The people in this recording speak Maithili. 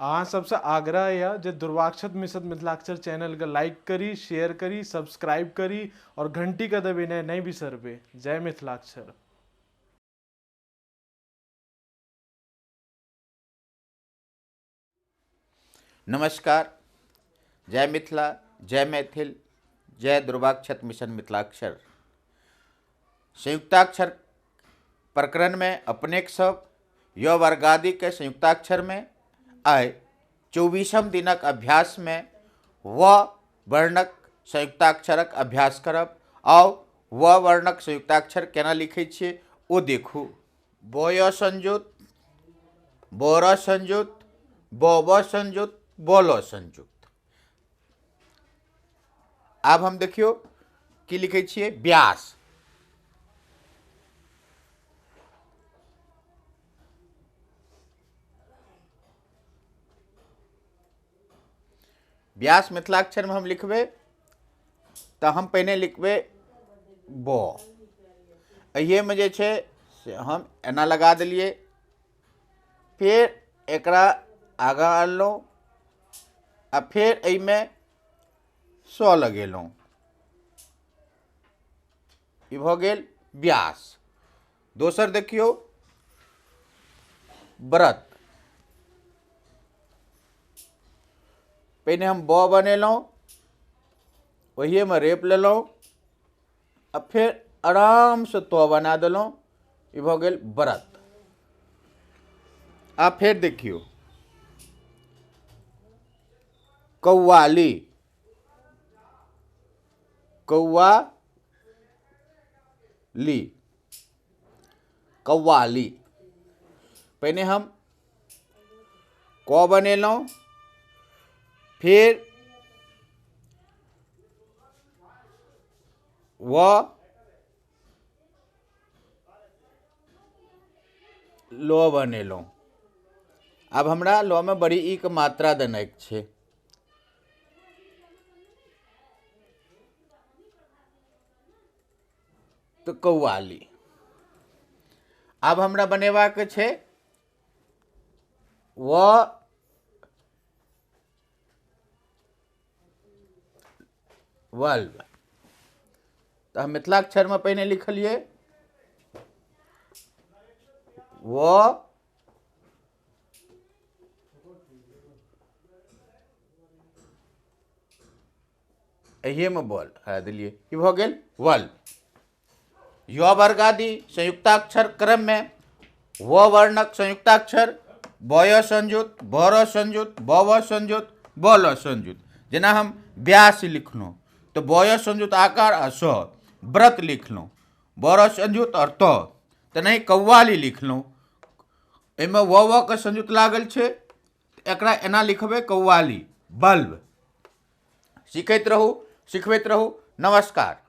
अहाँ सबसँ आग्रह यऽ जे दुर्वाक्षत मिश्र मिथिलाक्षर चैनलके लाइक करी, शेयर करी, सब्सक्राइब करी और घंटीके दबेनाइ नहि बिसरबै। जय मिथिलाक्षर। नमस्कार, जय मिथिला, जय मैथिल, जय दुर्वाक्षत मिशन मिथिलाक्षर। संयुक्ताक्षर प्रकरण में अपनेक सब य वर्गादि के संयुक्ताक्षर में आइ 24म दिनक अभ्यास में व वर्णक संयुक्ताक्षरक अभ्यास करब। आउ व वर्णक संयुक्ताक्षर केना लिखै छियै ओ देखू। बय संयुक्त, बर संयुक्त, ब संयुक्त, बल संयुक्त। आब हम देखियो की लिखै छियै, व्यास। व्यास मिथिलाक्षर में हम लिखबै तऽ हम पहिने लिखबै ब, एहिमे जे छै से हम एना लगा देलियै, फेर एकरा आगाँ आनलहुँ आ फेर एहिमे स लगेलहुँ। ई भऽ गेल व्यास। दोसर देखियौ व्रत। पहिने हम ब बनेलहुँ, ओहिएमे रेप लेलहुँ आ फेर आरामसँ त बना देलहुँ। ई भऽ गेल व्रत। आ फेर देखियौ कौआली। कौआली, कौआली। पहिने हम क बनेलहुँ, फिर व ल बनेलहुँ। आब हमरा ल में बड़ी ई के मात्रा देनाइ छै। तऽ कौआली। आब हमरा बनेबाक छै व बल्ब। तऽ हम मिथिलाक्षरमे पहिने लिखलियै व एहिएमे बल हरा देलियै, ई भऽ गेल वल। य वर्गादि संयुक्ताक्षर क्रम में व वर्णक संयुक्ताक्षर बय संयुक्त, बर संयुक्त, बव संयुक्त, बल संयुक्त। जेना हम व्यास लिखलहुँ तऽ बय संयुक्त आकार आ स, व्रत लिखलहुँ बर संयुक्त और त, तेनाही कौआली लिखलहुँ, एहिमे व व के संयुक्त लागल छै, एकरा एना लिखबै कौआली। बल्ब। सीखैत रहू, सिखबैत रहू। नमस्कार।